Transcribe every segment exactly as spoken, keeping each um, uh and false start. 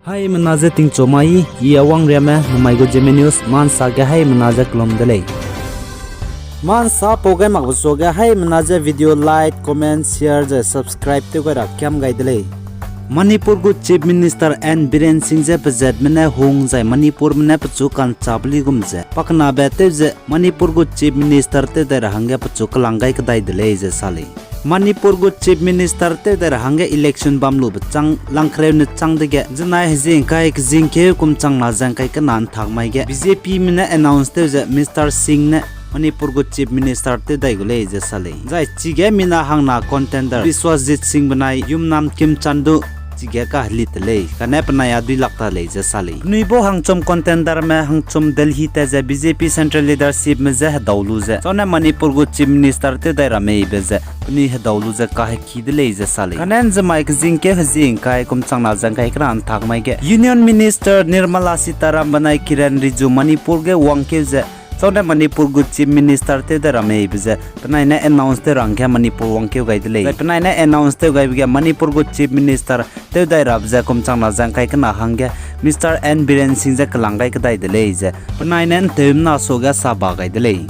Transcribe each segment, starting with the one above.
Haimena ze tingchu mai, I Awangriame, namai gu Zeme News, mansa ge haimena ze kelum de lei. Mansa pau gai makbe suage haimena ze video like, comment, share ze subscribe tew gai ra kiam gai de lei. Manipur gu Chief Minister N Biren Singh ze pezatme ne hung zai Manipurme ne pechu ka'nchâbe luigum ze pakenabe tew ze Manipur gu Chief Minister tew dai ra hangge pechu kelang gai kedai de lei ze sa lei. Manipur gu Chief Minister tew dai ra hangge election bam lube chang langkereu ne chang dege zenai hezie ngkai kezingkeu kum changna ze ngkai kena ntak mai ge B J P me ne announce tew ze Mister Singh ne Manipur gu Chief Minister tew dai gu lei ze sa lei. Zai chige mina hangna contender Biswajit Singh benai Yumnam Khemchand du chige kahelit te lei, kane penai a dui lak ta lei ze sa lei. Penui bau hangchum contenderme hangchum Delhi tat ze B J P central leadershipme je hedau lu ze, chau ne Manipur gu Chief Minister tew dai ra meibe ze penui hedau lu ze kaheki de lei ze sa lei. Kane nzemai kezingkeu hezie ngkai kum changna ze ngkai kena ntak mai ge Union Minister Nirmala Sitharam benai Kiren Rijiju Manipur ge wangkeu ze, chau ne Manipur gu Chief Minister tew dai ra meibe ze penai ne announce tew ra hangge Manipur wangkeu gai de lei. Zai penai ne announce tew gaibe ge Manipur gu Chief Minister tew dai rabe ze kum changna ze ngkai kena hangge Mister N Biren Singh ze kelang gai kedai de lei ze penai ne nteumena suage sa ba gai de lei.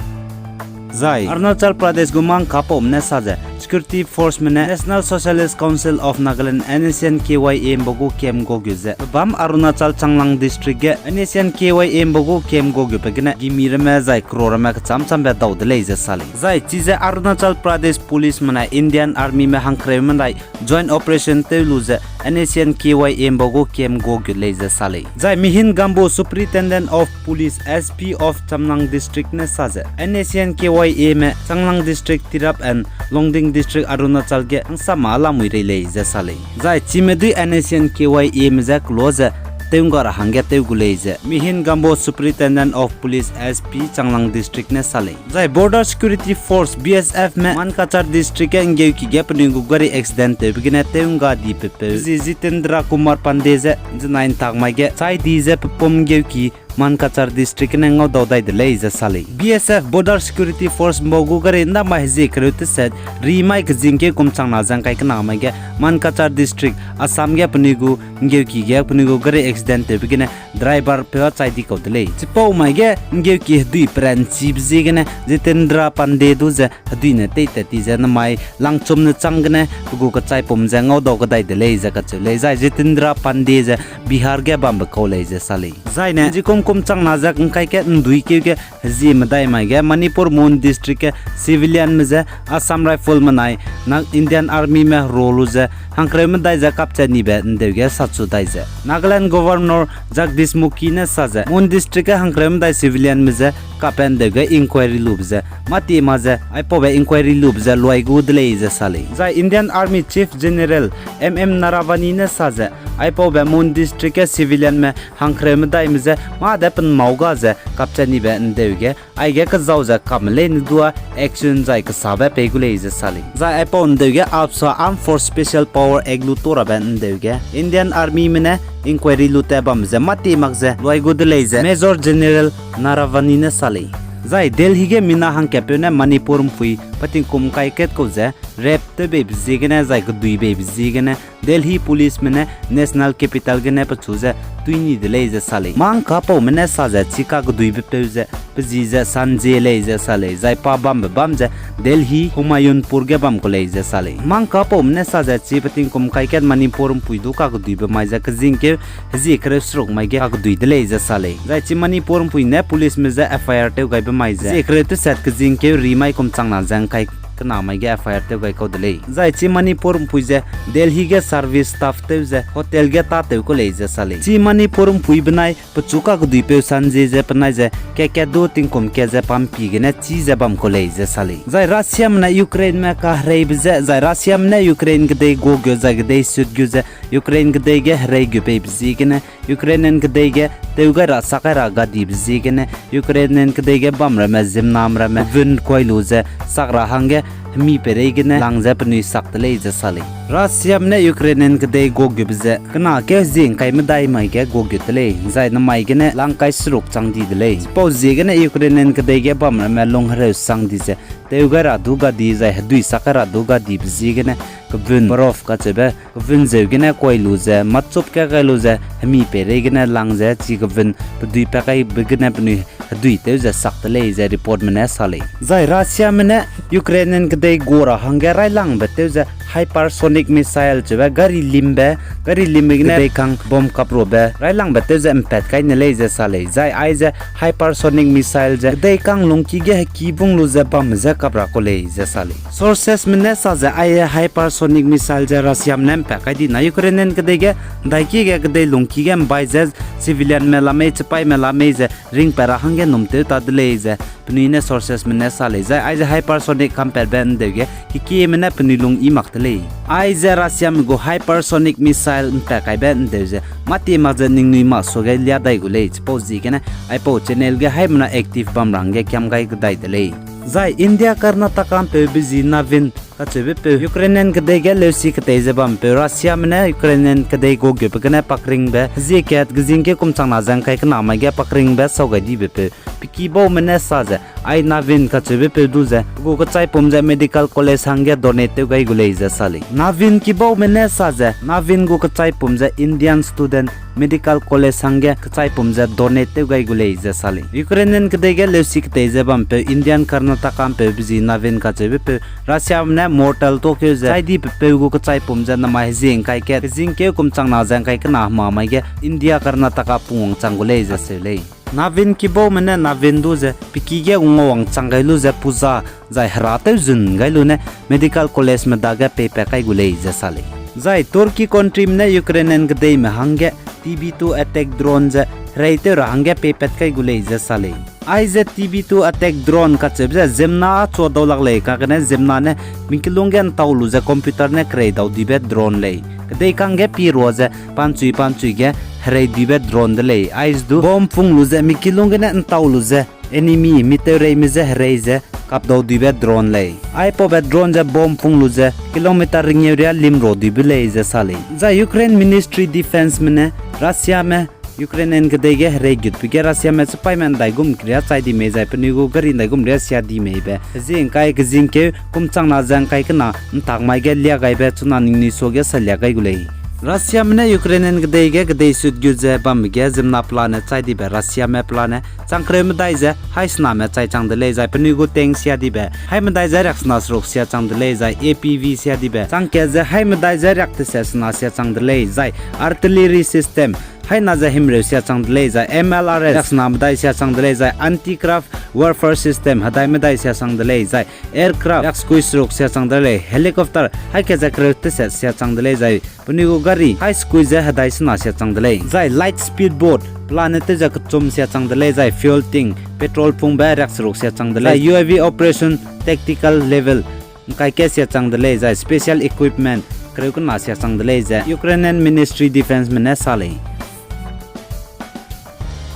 Zai Arunachal Pradesh gu mangkapaume ne sa ze security forceme ne National Socialist Council of Nagaland, N S C N K Y A mbe gu camp gu gu ze pebam Arunachal Changlang District ge N S C N K Y A mbe gu camp gu gube gene gimi ramme zai kro ramme kecham chambe dau de lei ze sa lei. Zai chize Arunachal Pradesh Policeme nai Indian Armyme hangkereu medai joint operation tew lu ze N S C N K Y A mbe gu camp gu gu lei ze sa lei. Zai Mihin Gambo Superintendent of Police, S P of Chamlang District ne sa ze N S C N K Y Ame Changlang District, Tirap and Longding District Arunachal ge hangsama lamui rei lei ze sa lei. Zai chime dui N S C N K Y Ame je kelo ze tew ngga ra hangge tew gu lei ze Mihin Gambo Superintendent of Police, S P Changlang District ne sa lei. Zai Border Security Force, B S Fme Mankachar District ge nggeuki ge penui gu gari accident tewbe gene tew ngga di pepeu zi Jitendra Kumar Pandey ze zenai ntak mai ge chai di ze pepum nggeuki Mankachar District gene ngaudau dai de lei ze sa lei. B S F Border Security Force mbau gu gari ndamai hezie kereu teset ri mai kezingkeu kum changna ze ngkai kena mai ge Mankachar District, Assam ge penui gu nggeuki ge penui gu gari accident tewbe gene driver peu a chai di kau de lei. Chipau mai ge nggeuki hedui peranchibe ziegene Jitendra Pandey du ze hedui ne teitat ti ze namai langchum ne chang gene pe gu kechaipum ze ngaudau kedai de lei ze kacheu lei. Zai Jitendra Pandey ze Bihar ge bambe kau lei ze sa lei. Zai ne zikum kum changna ze ngkai ke nduikeu ge hezie medai mai ge Manipur Mon District ge civilianme je Assam Rifleme nai na Indian Armyme role lu ze hangkereu medai ze kapchat nibe ndeu ge sachu dai ze Nagaland Governor Jagdish Mukhi ne sa ze Mon District ge hangkereu medai civilianme je kape ndeu ge inquiry lube ze mâtie ma ze aipaube inquiry lube ze luai gu de lei ze sa lei. Zai Indian Army Chief General M M Naravane ne sa ze aipaube Mon District ge civilianme hangkereu medaime je mâ de penmau ga ze kapchat nibe ndeu ge aige kezau ze kamme leine dua action zai kesabe pei gu lei ze sa lei. Zai aipau ndeu ge AFSPA, Armed Force Special Power Act lu to rabe ndeu ge Indian Armyme ne inquiry lu tat bam ze mâtie mak ze luai gu de lei ze Major General Naravane ne sa lei. Zai Delhi ge mina hangkatpeu ne Manipur mpui petingkum kai kat kau ze rape tew beibe ziegene zai kedui beibe ziegene Delhi Policeme ne National Capital gene pechu ze tui ni de lei ze sa lei. Mangkapaume ne sa ze chi kakeduibe peu ze pe zi ze Sanjay lei ze sa lei, zai pa bambe bam ze Delhi Humayunpur ge bam ku lei ze sa lei. Mangkapaume ne sa ze chi petingkum kai kat Manipur mpui du kakeduibe mai ze kezingkeu hezie kereu seruk mai ge kakedui de lei ze sa lei. Zai chi Manipur mpui ne policeme je F I R tew gaibe mai ze hezie kereu teset kezingkeu ri mai kum changna ze ngkai kena mai ge F I R tew gai kau de lei. Zai chi Manipur mpui ze Delhi ge service staff tew ze hotel ge tâtew kau lei ze sa lei. Chi Manipur mpui benai pechu kakeduipeu Sanjay ze penai ze kat kat du tingkum kat ze pampi gene chî ze bam kau lei ze sa lei. Zai Russiame ne Ukraineme kahereibe ze, zai Russiame ne Ukraine kedei guâ gu zai kedei sut gu ze Ukraine kedei ge herei gu peibe ziegene Ukrainian kedei ge tew gai ra sak gai ra gadibe ziegene Ukrainian kedei ge bam ramme ziemnam ramme vun kuai lu ze sak ra hangge hemi peirei gene lang ze penui sak de lei ze sa lei. Russiame ne Ukrainian kedei guagube ze kena keu hezie ngkai medai mai ge guagut de lei, zai namai gene lang kai seruk chang di de lei. Chipau ziegene Ukrainian kedei ge bam ramme lung hereu sang di ze, tew gai ra du gadi zai hedui sak gai ra du gadibe ziegene kevun Azov kacheube kevun zeu gene kuai lu ze, mâchup ka gai lu ze, hemi peirei gene lang ze, chi kevun pedui pa kaibe gene penui hedui tew ze sak de lei ze reportme ne sa lei. Zai Russiame ne Ukrainian kedei gua ra hangge railangbe tew ze hypersonic missile cheube gari limbe, gari limbe gene kedei kang bomb kap rabe railangbe tew ze mpat kai ne lei ze sa lei. Zai aize hypersonic missile ze kedei kang lungki ge heki bung lu ze bam ze kap ra ku lei ze sa lei. Sourcesme ne sa ze ai hypersonic missile ze Russiame ne mpat kai di na Ukrainian kedei ge ndaiki ge kedei lungki ge mbai ze civilianme la mei, chipaîme la mei ze ringpat ra hangge num tew ta de lei ze penui ne sourcesme ne sa lei. Zai aize hypersonic kampatbe ndeu ge kekieme ne penui lung i mak de lei. Aize Russiame gu hypersonic missile mpat kaibe ndeu ze mâtie mak ze ningnui mak suage lia dai gu lei. Chipau ziegene aipau channel ge haimena active bam ra hangge kiam gai kedai de lei. Zai India Karnataka mpeube zi Navin kacheubepeu Ukrainian kedei ge leusi ketei ze bampeu Russiame ne Ukrainian kedei guagube gene pakringbe hezie kat kezingkeu kum changna ze ngkai kena mai ge pakringbe sau gai dibepeu peki baume ne sa ze, ai Navin kacheubepeu du ze pe gu kechaipum ze medical college hangge donate tew gai gu lei ze sa lei. Navin ki baume ne sa ze Navin gu kechaipum ze Indian student medical college hangge kechaipum ze donate tew gai gu lei ze sa lei. Ukrainian kedei ge leusi ketei ze bampeu Indian Karnataka mpeube zi Navin kacheubepeu Russiame ne mortar tuâkeu ze chai dibepeu gu kechaipum ze namai hezie ngkai kat kezingkeu kum changna ze ngkai kena hema mai ge India Karnataka pungwang chang gu lei ze seu lei. Navin ki baume ne Navin du ze peki ge ngau wangchang gai lu ze puja zai hera tew zun gai lu ne medical collegeme dage peipat kai gu lei ze sa lei. Zai Turkey countryme ne Ukrainian kedeime hangge T B two attack drone ze herei tew ra hangge peipat kai gu lei ze sa lei. Aize T B two attack drone kacheube ze ziemmena â chua dau lak lei, kagene ziemmena ne mi kilung ge ntau lu ze computer ne kerei dau dibe drone lei. Kedei kangge pi rua ze panchui panchui ge herei dibe drone de lei. Aize du bomb pung lu ze mi kilung gene ntau lu ze enemy mi tewreime je herei ze kap dau dibe drone lei. Aipaube drone ze bomb pung lu ze kilometer ringeu ria lim ra dibe lei ze sa lei. Zai Ukraine Ministry Defenceme ne Russiame Ukrainian kedei ge herei gutbe ge Russiame chipaîme ndaigum keria chai di mei zai penui gu gari ndaigum ria sia di meibe hezie ngkai kezingkeu kum changna ze ngkai kena ntak mai ge lia gaibe chuna ningnui suage salia gai gu lei. Russiame ne Ukrainian kedei ge kedei sut gut ze bambe ge ziemmena pelane chai dibe Russiame pelane chang kereu medai ze haî sename chai chang de lei zai penui gu tank sia dibe haî medai ze riaksena seruk sia chang de lei zai A P V sia dibe chang kat ze haî medai ze riak teset sena sia chang de lei zai artillery system haî na ze himreu sia chang de lei zai M L R S riaksena medai sia chang de lei zai anti-aircraft warfare system hedai medai sia chang de lei zai aircraft riaksekui seruk sia chang de lei, helicopter haî kat ze kereu teset sia chang de lei zai penui gu gari haî sekui ze hedai sena sia chang de lei zai light speed boat pelane tew ze kechum sia chang de lei zai fuel tank petrol pungbe riakseruk sia chang de lei zai U A V operation tactical level ngkai kat sia chang de lei zai special equipment kereu kena sia chang de lei ze Ukrainian Ministry Defenceme ne sa lei.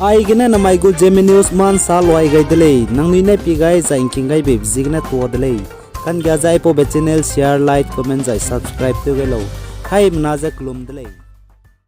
Aigene namai gu Zeme News ma nsa luai gai de lei, nangnui ne pie gai zai ngking gai beibe ziegene tuâ de lei. Kanggia ze aipaube channel share, like, comment zai subscribe tew gai lau. Haimena ze kelum de lei.